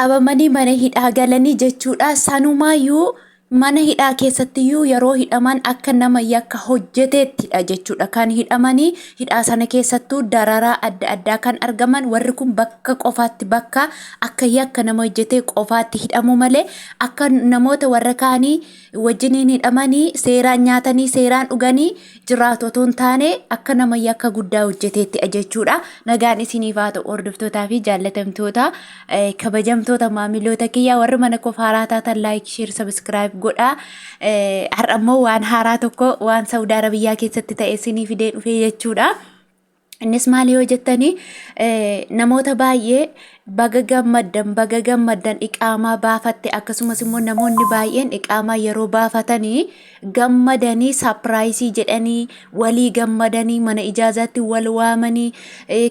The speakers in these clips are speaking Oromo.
Qabamanii mana hidhaa galanii jechuudha. Sanumaayyuu mana hidhaa keessattiyyuu yeroo hidhaman akka nama yakka hojjeteettidha jechuudha. Kan hidhamanii hidhaa sana keessattuu dararaa adda addaa kan argaman warri kun bakka qofaatti bakka akka yakka nama hojjetee qofaatti hidhamu malee akka namoota warra kaanii wajjiniin hidhamanii seeraan nyaatanii seeraan dhuganii jiraatu otoo hin taane akka nama yakka guddaa hojjeteetti jechuudha. Nagaan isiniif haa ta'u hordoftootaa fi jaallatamtoota kabajamtoota maamiloota kiyyaa warri mana koo haaraa taatan like share subscribe godhaa. Har'a immoo waan haaraa tokko waan Saawud Arabiyyaa keessatti ta'e isinii fidee dhufee jechuudha. Innis maali yoo jettanii namoota baay'ee baga gammaddan baga gammaddan iqaamaa baafatte akkasumas immoo namoonni baay'een iqaamaa yeroo baafatanii gammadanii sapiraayisii jedhanii walii gammadanii mana ijaazaatti wal waamanii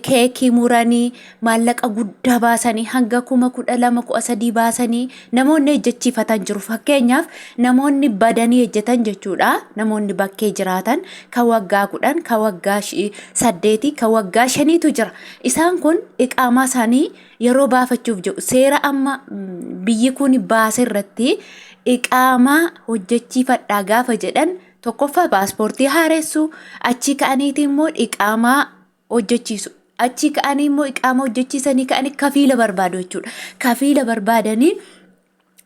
keekii muranii maallaqa guddaa baasanii hanga 12,000 13,000 baasanii namoonni hojjechiifatan jiru. Fakkeenyaaf namoonni badanii hojjetan jechuudha. Namoonni bakkee jiraatan kan waggaa 10, kan waggaa 8, kan waggaa 5tu jira. Isaan kun iqaamaa isaanii yeroo baafachuuf jedhu seera amma biyyi kun baase irratti iqaamaa hojjechiifadhaa gaafa jedhan tokkoffaa paaspoortii haaressu achii ka'aniiti immoo iqaamaa hojjechiisu. Achii ka'anii immoo iqaama hojjechiisanii ka'anii kafiila barbaadu jechuudha. Kafiila barbaadanii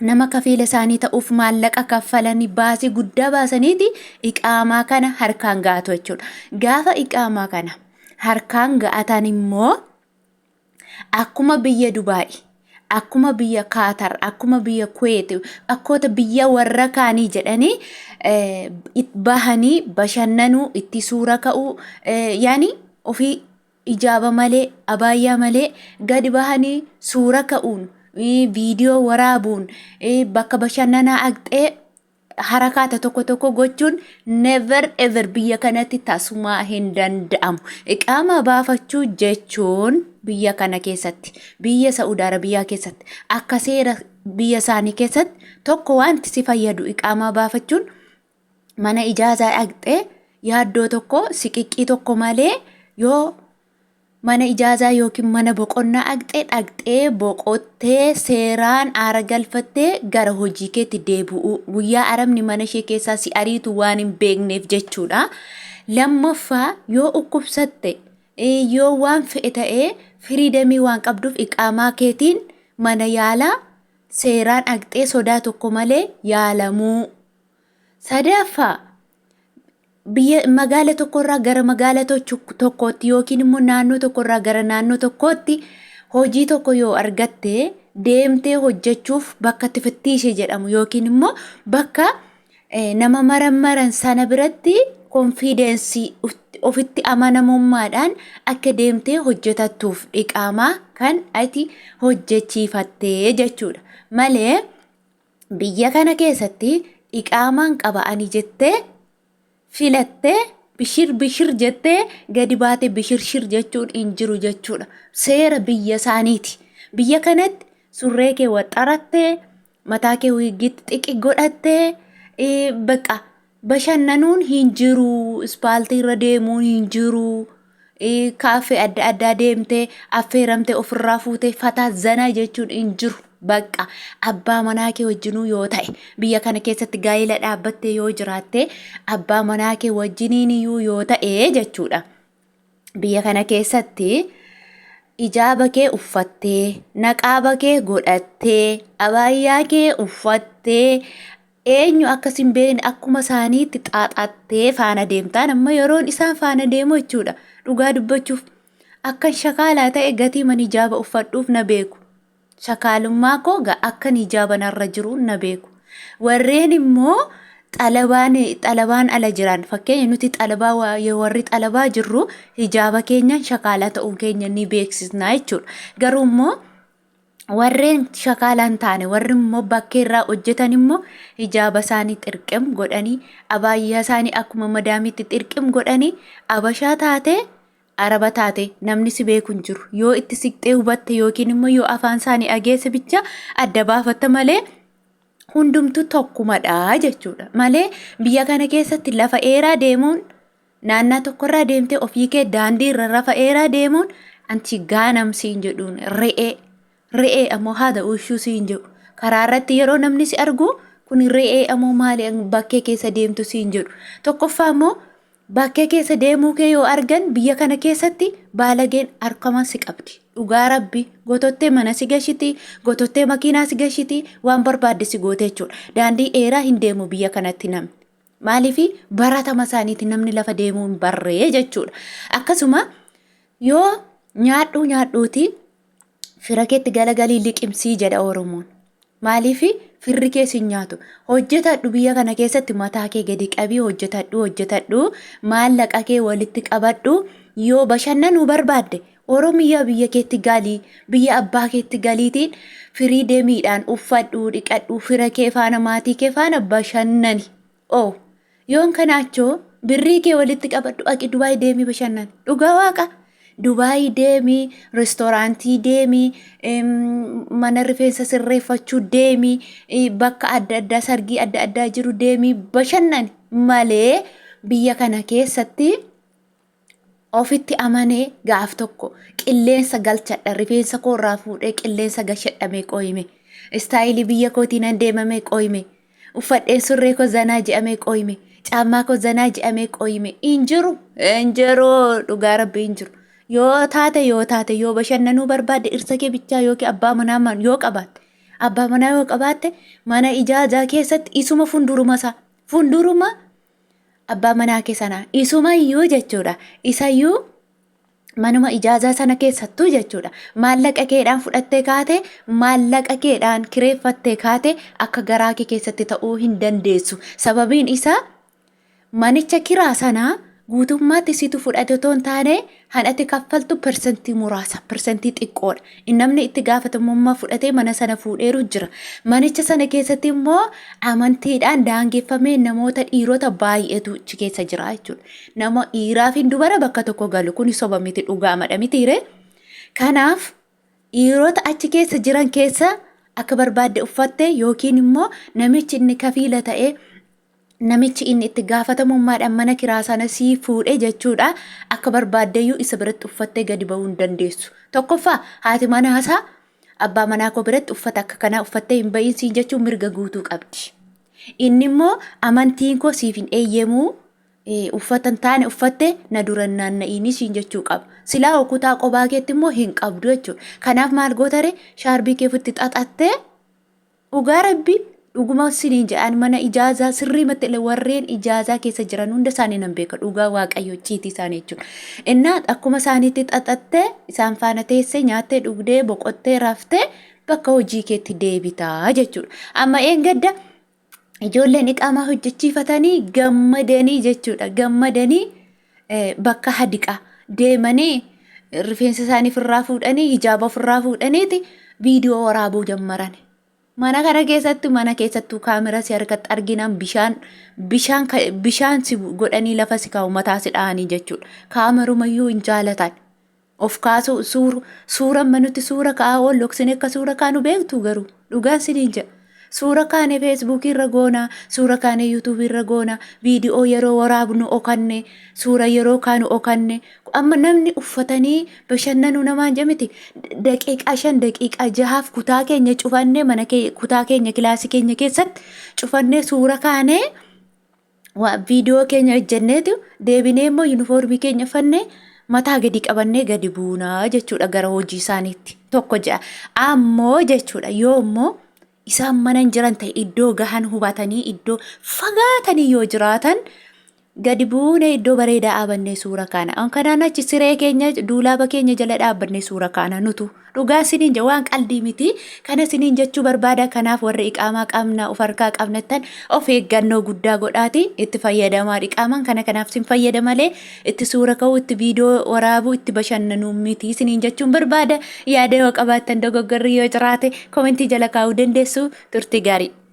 nama kafiila isaanii ta'uuf maallaqa kaffalanii baasii guddaa baasaniiti iqaamaa kana harkaan ga'atu jechuudha. Gaafa iqaamaa kana harkaan ga'atan immoo akkuma biyya Dubaay, akkuma biyya Kaatar, akkuma biyya Kuweet, akkoota biyya warra kaanii jedhanii bahanii bashannanuu, itti suura ka'uu, yaani ofii ijaaba malee, abaayyaa malee gadi bahanii suura ka'uun, viidiyoo waraabuun, bakka bashannanaa aqxee harakaata tokko tokko gochuun never ever biyya kanatti tasumaa hin danda'amu. Iqaamaa baafachuu jechuun biyya kana keessatti biyya Sa'uud Arabiyaa keessatti akka seera biyya isaanii keessatti tokko wanti si fayyadu iqaamaa baafachuun mana ijaazaa dhaqxee yaaddoo tokko siqiqqii tokko malee yoo mana ijaazaa yookiin mana boqonnaa dhaqxee dhaqxee boqottee seeraan aara galfattee gara hojii keetti deebi'uu guyyaa arabni mana ishee keessaa si ariitu waan hin beekneef jechuudha. Lammaffaa yoo dhukkubsatte yoo waan fe'e ta'ee firiidamii waan qabduuf iqaamaa keetiin mana yaalaa seeraan dhaqxee sodaa tokko malee yaalamuu. Sadaffaa biyya magaala tokkorraa gara magaala tokkootti yookiin immoo naannoo tokkorraa gara naannoo tokkootti hojii tokko yoo argatte deemtee hojjechuuf bakka tifittiishee jedhamu yookiin immoo bakka nama marammaran sana biratti konfiidensii ofitti amanamummaadhaan akka deemtee hojjetattuuf iqaamaa kan ati hojjechiifattee jechuudha malee biyya kana keessatti iqaamaan qaba ani jettee filattee bishir bishir jettee gadi baate bishir shir jechuun hin jiru jechuudha. Seera biyya isaaniiti. Biyya kanatti surree kee waxxarattee mataa kee wiiggiitti xiqi godhattee bakka bashannanuun hin jiru. Ispaaltii irra deemuun hin jiru. Kaaffee adda addaa deemtee affeeramtee ofirraa fuutee fataa zanaa jechuun hin jiru. Bakka abbaa manaa kee wajjinuu yoo ta'e biyya kana keessatti gaa'ela dhaabbattee yoo jiraatte abbaa manaa kee wajjiniin iyyuu yoo ta'e jechuudha. Biyya kana keessatti ijaaba kee uffattee, naqaaba kee godhattee, abaayyaa kee uffattee eenyu akka sin beekne akkuma isaaniitti xaaxattee faana deemtaan amma yeroon isaan faana deemu jechuudha. Dhugaa dubbachuuf akkan shakaalaa ta'e gatii man ijaaba uffadhuuf na beeku. Shakaalummaa koo akkan ijaaba narra jiru na beeku. Warreen immoo xalabaan xalabaan ala jiran fakkeenya nuti xalabaa warri xalabaa jirru hijaaba keenyaan shakaalaa ta'uu keenya ni beeksisna jechuudha. Garuu immoo warreen shakaalaa hin taane warri immoo bakkee irraa hojjetan immoo hijaaba isaanii xirqim godhanii abaayyaa isaanii akkuma madaamiitti xirqim godhanii abashaa taatee araba taate namni si beeku hin jiru. Yoo itti siqxee hubatte yookiin immoo yoo afaan isaanii dhageesse bicha adda baafatta malee hundumtuu tokkumadha jechuudha. Malee biyya kana keessatti lafa dheeraa deemuun naannaa tokkorraa deemtee ofii kee daandii irra lafa dheeraa deemuun anti gaanam siin jedhuun re'ee Re'ee ammoo haadha ushuu siin jedhu. Karaa irratti yeroo namni si argu kun re'ee ammoo maali bakkee keessa deemtu siin jedhu. Tokkoffaa immoo bakkee keessa deemuu kee yoo argan biyya kana keessatti baalageen harkama si qabdi. Dhugaa rabbi gotottee mana si gashiti, gotottee makiinaa si gashiti, waan barbaadde si goote jechuudha. Daandii dheeraa hin deemu biyya kanatti namni. Maaliif baratama isaaniiti namni lafa deemuu hin barree jechuudha. Akkasuma yoo nyaadhuu nyaadhuuti fira keetti galagalii liqimsii jedha Oromoon. Maaliif firri kee sin nyaatu. Hojjetadhu biyya kana keessatti mataa kee gadi qabii hojjetadhu hojjetadhu maallaqa kee walitti qabadhu yoo bashannanuu barbaadde Oromiyaa biyya keetti galii biyya abbaa keetti galiitiin firii demiidhaan uffadhu dhiqadhu fira kee faana maatii kee faana bashannani. Oo yoon kana achoo birrii kee walitti qabadhu dhaqi Dubaay deemii bashannani. Dhugaa waaqa. Dubaay deemii, reestooraantii deemii, mana rifeensa sirreeffachuu deemii, bakka adda addaa sargii adda addaa jiru deemii bashannani malee biyya kana keessatti ofitti amanee gaaf tokko qilleensa galchadha rifeensa koo irraa fuudhee qilleensa gashadhamee qooyime. Istaayilii biyya kootii nan deemamee qooyime. Uffadheen surree koo zanaa je'amee qooyime. Caammaa koo zanaa je'amee qooyime. Hin jiru. Hin jiru. Dhugaa rabbi hin jiru. Yoo taate yoo taate yoo bashannanuu barbaadde dhirsa kee bichaa yookiin abbaa manaa yoo qabaatte. Abbaa manaa yoo qabaatte mana ijaajaa keessatti isuma funduruma isaa. Funduruma abbaa manaa kee sanaa. Isumayyuu jechuudha. Isayyuu manuma ijaazaa sana keessattuu jechuudha. Maallaqa keedhaan fudhattee kaate, maallaqa keedhaan kireeffattee kaate akka garaa kee keessatti ta'uu hin dandeessu. Sababiin isaa manicha kiraa sanaa guutummaatti situ fudhate otoo hin taane hanati kaffaltu persentii muraasa, persentii xiqqoodha. Namni itti gaafatamummaa fudhatee mana sana fuudheeru jira. Manicha sana keessatti immoo amantiidhaan daangeffamee namoota dhiirota baay'eetu achi keessa jira jechuudha. Nama dhiiraa fi dubara bakka tokko galu kun soba miti dhugaamadha mitiire. Kanaaf dhiirota achi keessa jiran keessa akka barbaadde uffatte yookiin immoo namichi inni kafiila ta'e namichi inni itti gaafatamummaadhaan mana kiraa sana sii fuudhe jechuudha akka barbaaddeyyuu isa biratti uffattee gadi ba'uu hin dandeessu. Tokkoffaa haati manaasaa abbaa manaa koo biratti uffata akka kanaa uffattee hin ba'iin siin jechuun mirga guutuu qabdi. Inni immoo amantiin koo siif hin eeyyamuu uffata hin taane uffatte na dura hin naanna'iinii siin jechuu qaba. Silaa kutaa qobaa keetti immoo hin qabdu jechuudha. Kanaaf maal gootare shaarbii kee ofitti xaxattee dhugaa rabbi dhuguma siniin jedhaan mana ijaazaa sirriimatti illee warreen ijaazaa keessa jiran hunda isaanii nan beeka dhugaa waaqayyo ciitii isaanii jechuudha. Innaa akkuma isaaniitti xaxattee isaan faana teessee nyaattee dhugdee boqottee raftee bakka hojii keetti deebitaa jechuudha. Amma eengadda ijoolleen iqaamaa hojjechiifatanii gammadanii jechuudha. Gammadanii bakka hadiqaa deemanii rifeensa isaanii ofirraa fuudhanii hijaaba ofirraa fuudhaniiti viidiyoo waraabuu jammaran. Mana kana keessatti mana keessattuu kaamera si harkatti arginaan bishaan bishaan bishaan si godhanii lafa si kaa'u mataa si dhahanii jechuudha. Kaamerumayyuu hin jaalatan. Of kaasuu suuru suura amma nuti suura ka'aa oollu isin akka suura kaanu beektu garuu dhugaan siniin jedha. Suura kaane feesbuukii irra goona, suura kaane yuutuubii irra goona, viidiyoo yeroo waraabnu okanne, suura yeroo kaanu okanne. Amma namni uffatanii bashannanuu namaan jedhamiti. Daqiiqaa 5 daqiiqaa 6f kutaa keenya cufannee mana kutaa keenya kilaasii keenya keessatti cufannee suura kaanee waa viidiyoo keenya hojjenneetu deebinee immoo yuunifoormii keenya uffannee mataa gadi qabannee gadi buunaa jechuudha gara hojii isaaniitti tokko jedha. Ammoo jechuudha yoo immoo isaan mana hin jiran ta'e iddoo gahan hubatanii iddoo fagaatanii yoo jiraatan gadi buunee iddoo bareedaa dhaabannee suura kaana. Kanaan achi siree keenya duulaaba keenya jala dhaabbannee suura kaana nutu. Dhugaa isiniin jedha waan qaldii miti. Kana isiniin jechuu barbaada. Kanaaf warri iqaamaa qabna of harkaa qabnattan of eeggannoo guddaa godhaati itti fayyadamaa iqaamaan kana kanaaf sin fayyada malee itti suura ka'uu itti viidiyoo waraabuu itti bashannanuu miti isiniin jechuun barbaada. Yaada yoo qabaattan dogoggorri yoo jiraate komentii jala kaa'uu dandeessu turtii gaarii.